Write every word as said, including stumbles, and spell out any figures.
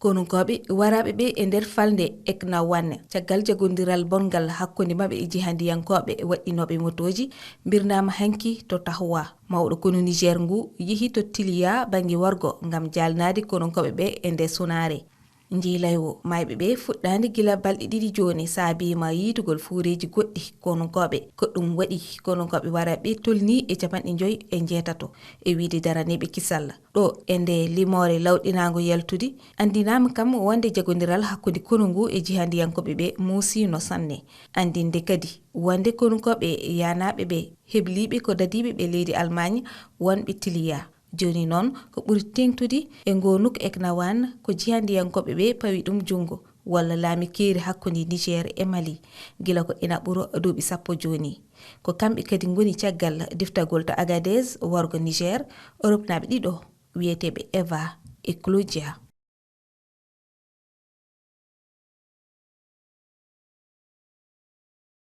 Konunkooɓe waraaɓe ɓe e nder falnde Eknawan, caggal jagondiral bonngal hakkunde maɓɓe e jihandiyankooɓe waɗɗinooɓe motooji, mbirnaama hanki to Tahoua. Mawɗo konu Niger ngu yehi to Tiliya bannge wargo ngam jaalnaade konunkooɓe ɓe e nder sunaare. Njiilaywo maayɓe ɓe fuɗɗaande gila balɗe ɗiɗi jooni saabiima yiitugol fuureeji goɗɗi konunkooɓe. Ko ɗum waɗi konunkooɓe waraaɓe tolnii e capanɗe njoy e njeetato e wiyde daraneeɓe kisal. Ɗo e nde limoore lawɗinaango yaltude, anndinaama kam wonde jagondiral hakkunde konu ngu e jihandiyankooɓe ɓe muusiino sanne. Anndinde kadi wonde konunkooɓe yaanaaɓe ɓe hebliiɓe ko dadiiɓe ɓe leydi Allemagne wonɓe Tiliya. Jooni noon ko ɓuri teeŋtude e ngoo nokku Eknawan ko jihandiyankooɓe ɓe pawi ɗum junngo walla laami keeri hakkunde Niger e Mali gila ko ina ɓura duuɓi sappo jooni. Ko kamɓe kadi ngoni caggal diftagol to Agadez wargo Niger Europnaaɓe ɗiɗo wiyeteeɓe Eva e Claudia.